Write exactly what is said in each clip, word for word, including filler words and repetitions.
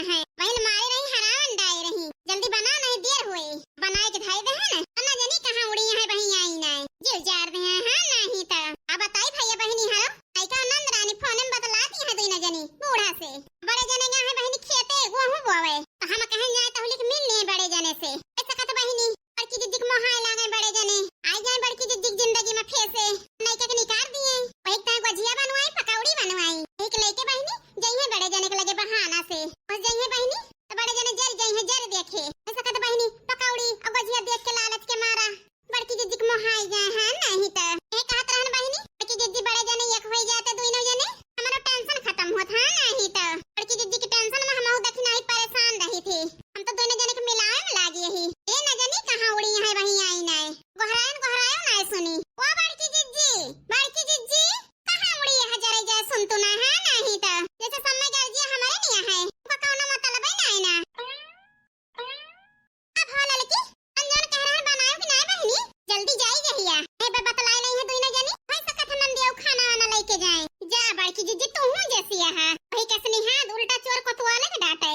है। वही मारे रही, हरावन डाए रही। जल्दी बना, नहीं देर होए। बनाए के धई दे है ना, ना जनी कहाँ उड़ी है, वहीं आई ना। जिउ जार दे हैं, हाँ, नहीं तो। अब बताई भैया बहिनी हरो, आई का नंद रानी फोन में बतलाती है दुइना जनी बूढ़ा से। बड़े जने गए हैं बहिनी खेते, गोहूँ बोवे। तो हम कहें जाए तो होली के मिल लिए बड़े जने से। ऐसा कहत बहिनी, बड़की जिज्जी के मोहाए लागे बड़े जने। आई जाए बड़की जिज्जी के जिंदगी में फेर से। नैका के निकार दिए। वही ताई गोझिया बनवाई, पकौड़ी बनवाई। एक लेके बहिनी, जइहे बड़े जने के लगे बहाना से। बस जइहे बहिनी, तो बड़े जने जर जइहे, जर देखे। ऐसा कहत बहिनी, पकौड़ी और गोझिया देख के लालच के मारा बड़की जिज्जी के मोहाई गए हैं, नहीं तो। ये कहत रहन बहिनी, बड़की जिज्जी बड़े जने एक होई जाते, दुइनो जने, हमारा टेंशन खत्म होत, हाँ, नहीं तो। बड़की जिज्जी की टेंशन में हम बहुत दखिनाही परेशान रही थी। हम तो दुइनो जने के मिलावे में लागी यही। ये न जनी कहाँ उड़ी है, वहीं आई ना। गोहरायन गोहरायो ना सुनी। ओ बड़की जिज्जी, बड़की जिज्जी, कहाँ उड़ी है, जरे जाए सुन तू ना, हाँ, नहीं तो। जैसे समय गर्जिया हमारे नहीं है, ओका कौनो मतलब है ना, ना। अब हो ललकी, हम जौन कह रहे हैं बनायो कि नाय बहिनी? जल्दी जाई जहिया। ए बे बतलाए नहीं है दुइनो जनी। होई सकत है नंदिया खाना वाना लेके जाए। जा बड़की जिज्जी तू हूँ जैसी है। वही के स्नेहा उल्टा चोर कोतवाले के डांटे।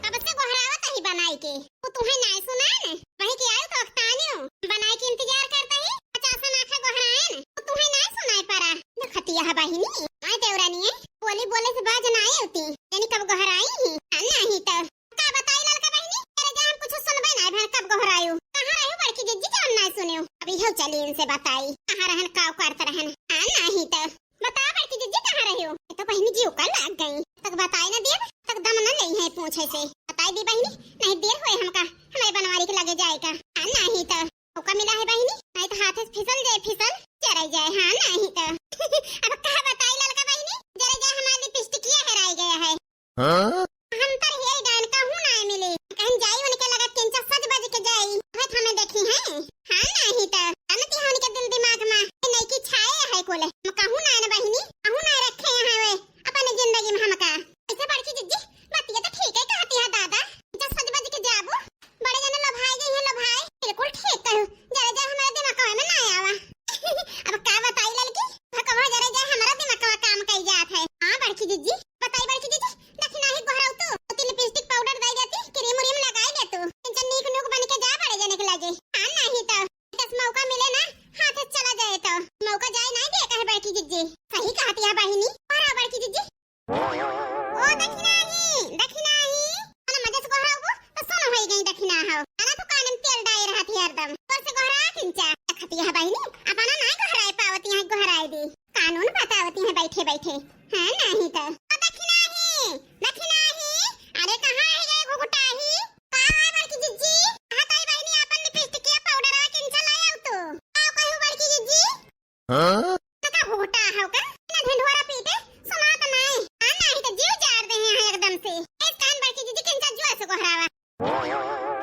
कब से गोहरावत ही बनाई के। तू तुहे नाय सुनाए न। वही के आयो तो अखतानियो। बनाई के इंतजार करता ही। पचास आँख गोहराए न। तू तुहे नाय सुनाए परा। न खतिया है बहिनी। आय देवरानी है। बोली बोले से बाज ना आई होती। यानी कब गोहराई ही। हाँ, नहीं तो। का बताई ललका बहिनी, तेरे जान कुछ सुनबे ना भर कब गोहरायु। कहाँ रहू बड़की जिज्जी जान ना सुनियो। अभी हो चली इनसे बताई। कहाँ रहन, काव करत रहन। हाँ, नहीं तो। बता बड़की जिज्जी कहाँ रह्यो? ये तो बहिनी जी उकर लाग गई। तक बताई ना दिया, तक दम न नहीं है पूछे से। बताई दी बहिनी, नहीं देर होए हमका, हमारे बनवारी के लगे जाए का। हाँ, नहीं तो। मौका मिला है बहिनी, नहीं तो हाथ से फिसल जाए, फिसल जराई जाए। हाँ, नहीं तो। अब का बताई ललका बहिनी, जरा जाए हमारी लिपस्टिकिया हेराई गया है। हाँ? हम तर हेरी डाइन कहूँ ना मिली। कहीं जाई उनके लगा किंचा सज बज के जाई। वह हमें देखी है। हाँ, नहीं तो। जानती है उनके दिल दिमाग में। ये नई की छाए है कुल। हम कहूँ ना न बहिनी, कहूँ ना रखे हैं वे। अपने जिंदगी में हमका। ऐसे बड़की जिज्जी, बतिया तो ठीक है कहती है दादा। जब सज बज के जाबू, बड़े जने लोभाई गई है, लोभाई। बिल्कुल ठीक कहू। जरा जा हमारे दिमाग में ना आवा। अब का बताई ललकी? भकवा जरा जा हमारा दिमाग काम कई जात है। हाँ बड़की जिज्जी, बताई बड़की जिज्जी, दखिना ही गोहराऊ तू, तू लिपस्टिक पाउडर दे देती, क्रीम उरीम लगाई दे तू। इंचन नीक नुक बन के जा बड़े जने के लगे। हाँ, नहीं तो। बस मौका मिले ना, हाथ से चला जाए तो। मौका जाए नहीं दे कहे बड़की जिज्जी। सही कहती है बहिनी। और बड़की जिज्जी। ओ दखिना ही, दखिना ही। अरे मजे से गोहराऊ, तो सुन होई गई दखिना हो। अरे तू कान में तेल डाए रहती है हरदम। तोर से गोहरा किंचा। खतिया बहिनी, अपना नहीं गोहराए पावती है, गोहराए दे। कानून बतावती है बैठे बैठे। हाँ, नहीं तो। ओ दखिना ही, दखिना ही। अरे कहाँ है ये घुघुटा ही? का है बड़की जिज्जी? कहाँ ताई बहिनी अपन लिपस्टिक या पाउडर किंचा लाए आऊ तू? का कहू बड़की जिज्जी? हाँ? का घुघुटा हो का? ना ढिंढोरा पीटे, सुनात नहीं। हाँ, नहीं तो जीव जाड़ दे हैं एकदम से। इस कान बड़की जिज्जी किंचा जुआ से गोहरावा।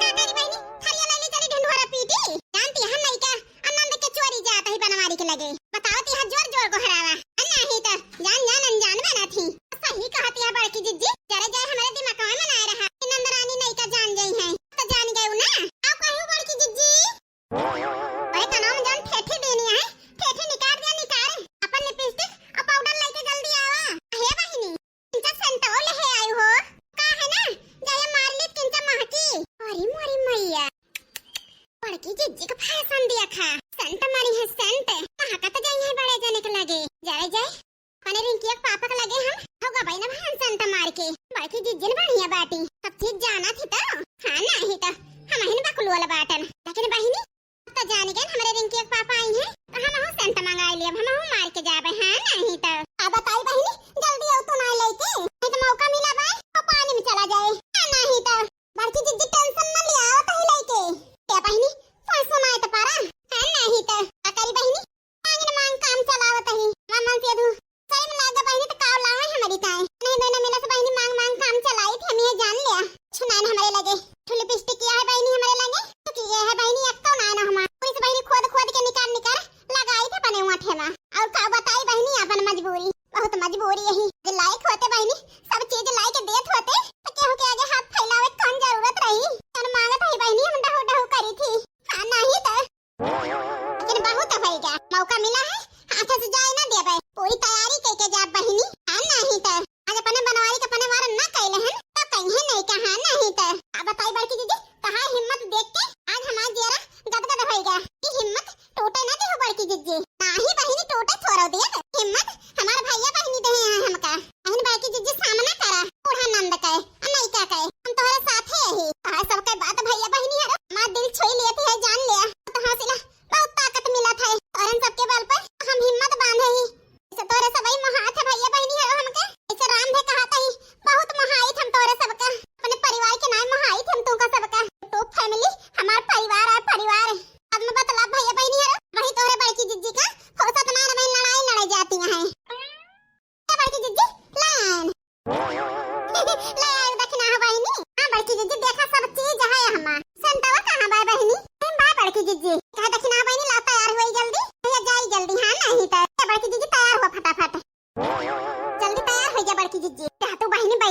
का करी बहिनी, थरिया ले ले चली ढिंढोरा पीटी। जानती हम नहीं का, आनंद के चोरी जात ही बनवारी के लगे। बताओ ती हाथ जोर जोर गोहरावा। आ नाही तो जान जान अनजान बना थी। सही कहती है बड़की जिज्जी, जरा जाए हमारे दिमाग में ना रहा कि नंद रानी नहीं का जान गई है। तो जान गए ना। आओ कहू बड़की जिज्जी। ओए कनाम जान ठेठी देनी है, ठेठी निकाल दिया निकाल। अपन लिपस्टिक और पाउडर लेके जल्दी आवा। हे बहिनी, किंचा सेंटो लेहे आई हो। का है ना, जाए मार ली किंचा महकी। अरे मोरी मैया, बड़की जिज्जी का फैशन दिया खा। सेंट मारी है सेंट, कहाँ का तो जाई है बड़े जने के लगे। जाए जाए, अपने रिंकिया के पापा के लगे हम हो गबाई ना भान सेंट मार के। बड़की जिज्जी ने बढ़िया बाटी, सब चीज जाना थी तो। हाँ नाही तो, हम हिन बकुल वाला बाटन। लेकिन बहिनी, तो जान गए हमरे रिंकी के पापा आई हैं, तो हम हूँ सेंट मंगाई लिया, हम हूँ मार के जाबे। हाँ नाही तो। अब बताई बहिनी, जल्दी आओ तू ना लेके, नहीं तो मौका मिला बाय और पानी में चला जाए। हाँ नाही तो। बड़की जिज्जी टेंशन न लिया, आओ तो लेके। क्या बहिनी, कोई सुनाए तो पारा। हाँ नाही तो। का करी बहिनी, मांग न मांग काम चलावत ही। मामन से दू सही में लाग बहिनी तो काव लावे हमारी ताए। नहीं दोनों मिला से बहिनी मांग मांग काम चलाई थी, हम ये जान लिया। छुनान हमारे लगे।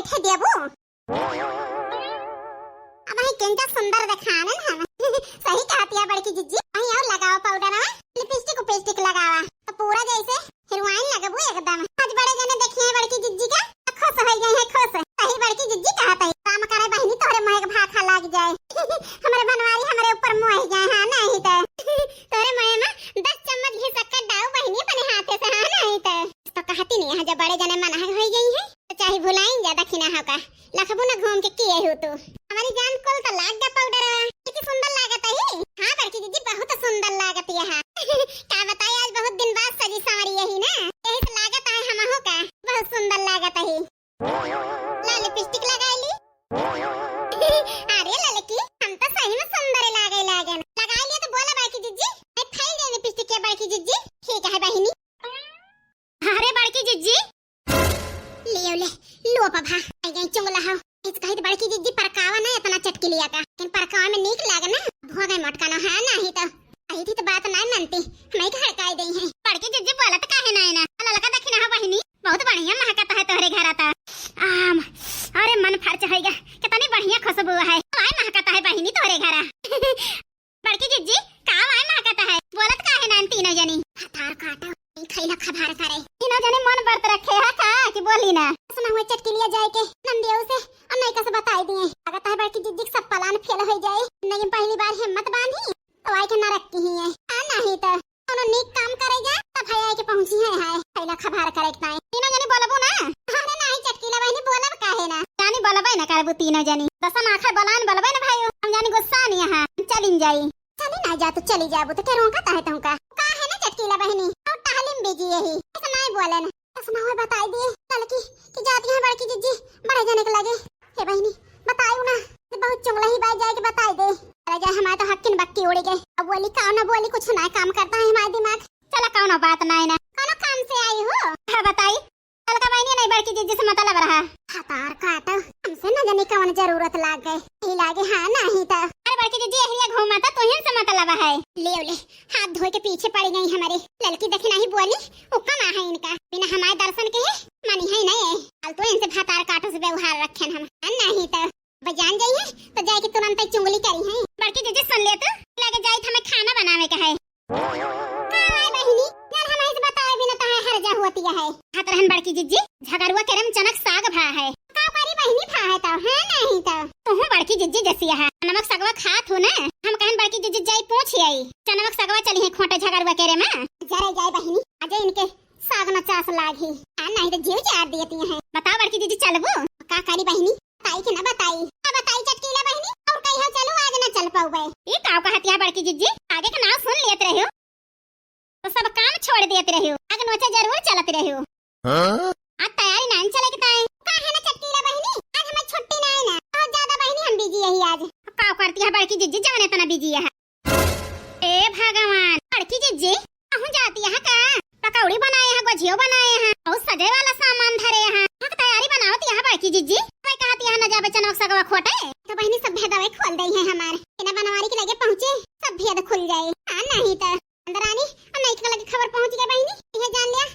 देबू। अबहीं केंजा सुंदर देखानन हम। सही कहतिया बड़की जिज्जी, अबहीं अउर लगावा पाउडरवा, लिपस्टिक उपिस्टिक लगावा, त पूरा जैसे हीरोइन लगबू एकदम। आज बड़े जने देखिहैं बड़की जिज्जी का, त खुश होइ गई है, खुश। सही बड़की जिज्जी कहत है, काम करे बहिनी तोहरे मुँहे के भाखा लाग जाए। हमरे बनवारी हमरे ऊपर मोहि जाए, हाँ नहीं त। तोहरे मुँहे मा दस चम्मच घी सक्कर डाउ बहिनी अपने हाथे से, हाँ नहीं त। तो कहती नहीं है, जब बड़े जने मना होइ गई है, तो चाहे भुलाइन जा दखिनहा का, लखबू न घूम के किए हो तू। हमरी जान कुल तो लाग गा पाउडर, कितनी सुंदर लागत है। हाँ बड़की जिज्जी, बहुत सुंदर लागत है। का बताई, आज बहुत दिन बाद सजी संवरी यही ना, यही से लागत है हमहू का, बहुत सुंदर लागत है। ला लिपस्टिक लगाई ली। अरे ललकी, हम तो सही में सुंदर लागे लागन। लगाई लिया तो बोला बड़की जिज्जी, नहीं फैल जाए लिपस्टिक के बड़की जिज्जी। ठीक है बहिनी। अरे बड़की जिज्जी, ले ले, लो पभा, आई गई चुंगला हो। इस कहित बड़की जिज्जी परकावा ना इतना चटकी लिया का, लेकिन परकावा में नीक लागे ना, भोगे मटका ना है नाही तो। आई थी तो बात ना मानती, मैं का हड़काई दई है। बड़की जिज्जी बोलत काहे ना है ना, ललका दखिनहा बहिनी, बहुत बढ़िया महकत है तोहरे घरा त। आम, अरे मन फर्च होइगा, कितनी बढ़िया खुशबू है, काय महकत है बहिनी तोहरे घरा। बड़की जिज्जी, का वाय महकत है? बोलत काहे ना तीनों जनी? हतार काटो, ई खैला खबार करे। तीनों जनी मन बरत रखे है का कि बोली ना? सुना हुआ चटकी लिया जाए के नंदियों से और नैका से बताई दिए। अगर तह बड़की जिज्जी के सब प्लान फेल हो जाए, नहीं पहली बार हिम्मत बांधी, तो आई के ना रखती ही है। हाँ, नहीं तो कोनो नीक काम करे जा, तब है आई के पहुंची है, है खैला खबार करे के ताई। तीनों जनी बोलबू ना? अरे नहीं चटकीला बहिनी, बोलब काहे ना? जानी बोलबे ना करबू तीनों जनी। दसन आखर बलान बोलबे ना भाई, हम जानी गुस्सा नहीं है, चलिन जाई। चली ना जा, तू चली जाबू तो के रोकत है तुमका? का है ना चटकीला बहिनी, और टहलिम बिजी यही, ऐसा नहीं बोले ना। तो सुना हुआ बताई दिए ललकी कि जाती है बड़की जिज्जी बड़े जने के लगे। हे बहिनी, बतायू ना, तो बहुत चुंगला ही बाई जाए के बताई दे। अरे जाए, हमारे तो हक्किन बक्की उड़ी गए। अब बोली का ना बोली, कुछ ना काम करता है हमारे दिमाग। चला कौनो बात ना है ना, कौनो काम से आई हो? हाँ बताई, कल का बहिनी नहीं बड़की जिज्जी से मतलब रहा। हतार काटो, हमसे न जाने कौन जरूरत लाग गए। यही लागे हाँ नहीं तो। अरे बड़की जिज्जी यही घूमा था, तुहिन से मतलब है। ले ले, हाथ धोए के पीछे पड़ गई हमारे। ललकी देखे नहीं बोली, उक्का ना है इनका। बिना हमारे दर्शन के ही मनी है नहीं। फालतू इनसे भतार काटो से व्यवहार रखे हम। हाँ नहीं तो। बजान जाई है तो जाए के तुरंत ही चुंगली करी है। बड़की जिज्जी सुन ले तू, लगे जाई तो हमें खाना बनावे का है। का भाई बहिनी, यार हम ऐसे बताए बिना तहां हर जा होती है। हाथ रहन बड़की जिज्जी, झगरुआ केरे में चनक साग भा है। का करी बहिनी भा है तो, है नहीं तो। तुहू बड़की जिज्जी जैसी है, नमक सगवा खात हो ना। हम कहन बड़की जिज्जी जाई पूछ आई, चनमक सगवा चली है खोटे झगरुआ केरे में। जरे जाए बहिनी, अजय इनके साग न चास लाग ही। आ नहीं तो जीव जार देती है। बताओ बड़की जिज्जी चलबू? का करी बहिनी, बताई कि ना बताई? का बताई चटकीला बहिनी? और कही हो चलू, आज ना चल पाउबे। ये काव कहत या बड़की जिज्जी? आगे के नाव सुन लेत रहे हो तो सब काम छोड़ देत रहे हो, आगे नोचे जरूर चलत रहे हो। हाँ? आज तैयारी नाइन चले के ताई। का है ना चटकीला बहिनी, आज हमें छुट्टी ना है ना, बहुत ज्यादा बहिनी हम बिजी यही आज। काव करती है बड़की जिज्जी जवन इतना बिजी है? ए भगवान, बड़की जिज्जी, कहूँ जाती है का? पकौड़ी बनाए हैं, गोझियो बनाए हैं, और सजे वाला सामान धरे हैं। हाँ, तैयारी बनावत यहाँ बड़की जिज्जी। भाई कहत यहाँ न जाबे चनवा सगवा खोटे। तो बहिनी सब भेदवे खोल दई है हमार। इना बनवारी के लगे पहुँचे, सब भेद खुल जाए। हाँ, नहीं तो। अंदर आनी, और नहीं के लगे खबर पहुँच गए बहिनी। यह जान लिया।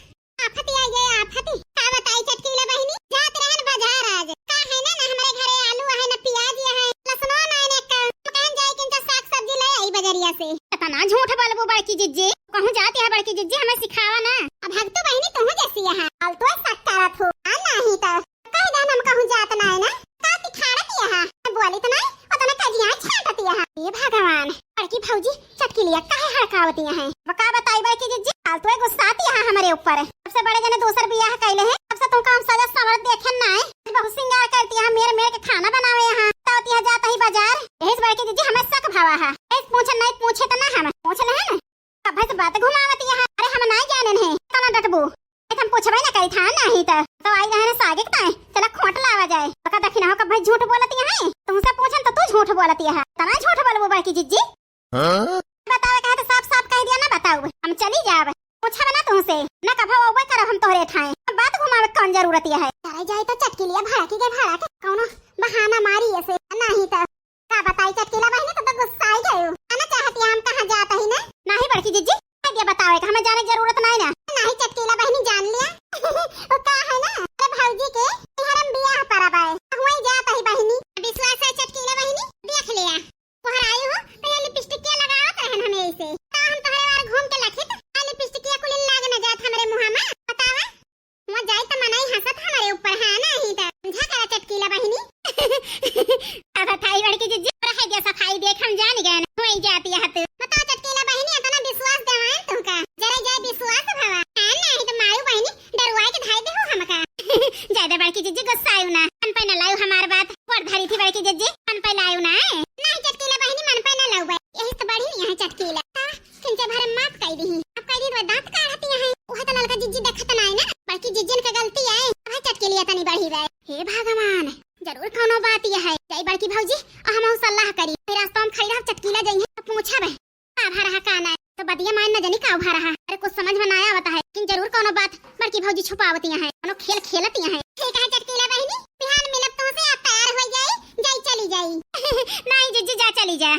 आफत आ गए, आफत। का बताई चटकीला बहिनी, जात रहन बाजार आज। का है ना, ना हमारे घरे आलू है, ना प्याज है, लहसुनो ना है, ना का। हम कहन जाए कि इनका साग सब्जी ले आई बजरिया से। इतना झूठ बोलबू बड़की जिज्जी, कहूँ जाती है बड़की जिज्जी, हमें सिखावा ना। अब हग तो बहिनी तुहूँ जैसी है, फालतू शक करत हो। हाँ, नहीं तो कह देन हम कहूँ जात ना है ना। का तिखाड़त यहाँ? बोली तो नहीं, उतना कजिया छाटत यहाँ। हे भगवान, बड़की भौजी चटकीलिया काहे हड़कावत यहाँ? अब का बताई बड़की जिज्जी, फालतू गुस्सात यहाँ हमरे ऊपर। सबसे बड़े जने दूसर बियाह कैले हैं, सबसे तुमका हम सजा संवर देखे ना है। बहुत सिंगार करती यहाँ, मेर मेर के खाना बनावे यहाँ। तो यहाँ जाता ही बाजार, यही से बड़की जिज्जी हमें शक भावा है। यही से पूछे नहीं, पूछे तो ना हम पूछ ले हैं ना। कब से बात घुमावत यहाँ? अरे हम नाई जाने नहीं, तना डटबू। ए, हम पूछबे ना करी था, नहीं तो। तो आई रहने सागे के ताए, चला खोट लावा जाए। पका दखिनहा कब झूठ बोलत यहाँ? तुमसे पूछन तो तू झूठ बोलत यहाँ। तना झूठ बोलबू बड़की जिज्जी? हाँ? बतावे कहे तो साफ साफ कह दिया ना बताऊ। हम चली जाब। पूछब ना तुमसे। ना कभो अउबे करब हम तोहरे ठाए। अब बात घुमावे के कौन जरूरत है? करे जाए तो चटकीलिया भड़की के भड़क। कौनो बहाना मारी ऐसे। नहीं तो। का बताई चटकीला बहिनी, तू तो गुस्सा ही गयो। आना चाहती है हम कहाँ जात ही ना? नहीं बड़की जिज्जी, कह दिया बतावे का हमें जाने की जरूरत नहीं ना। नहीं चटकीला बहिनी जान लिया। वो का है ना, अरे भौजी के इहरम बियाह परब है। वहाँ जाई त मनई हंसत हमरे ऊपर, हाँ, नाही त समझा करा चटकीला बहिनी। अब बताई बड़की जिज्जी, रह गया सफाई देख, हम जान गए ना, वही जाती है तू। बताओ चटकीला बहिनी, इतना विश्वास देवाएं तुमका, जरा जाए विश्वास भवा। हाँ, नाही त मारू बहिनी, डरवाए के धाई देहु हमका। जाए दे बड़की जिज्जी, गुस्सा आयु ना, मन पे न लायु हमार बात। और धरी थी बड़की जिज्जी, मन पे लायु ना है। नाही चटकीला बहिनी, मन पे न लायु बा। यही से बढ़ी नहीं है चटकीला। ता, किंचे भरे माफ कई दी। अब कई दी तो दांत काढ़ती है। वह तो ललका जिज्जी देखत ना है ना। बड़की जिज्जन के गलती है। अब चटकीलिया तनी बढ़ी बा। हे भगवान, जरूर कोनो बात यह है। जाई बड़की भौजी, आ हम सलाह करी। फिर रास्ता में खड़ी रह चटकीला जाई है, तो पूछा बे। का भा रहा का ना, तो बतिया मायन न जानी का भा रहा। अरे कुछ समझ में ना आवत है, लेकिन जरूर कोनो बात बड़की भौजी छुपावती है, कोनो खेल खेलती है। ठीक है चटकीला बहिनी, बिहान मिलब तुमसे, आप तैयार हो जाई, जाई चली जाई। नहीं जिज्जी, जा चली जा।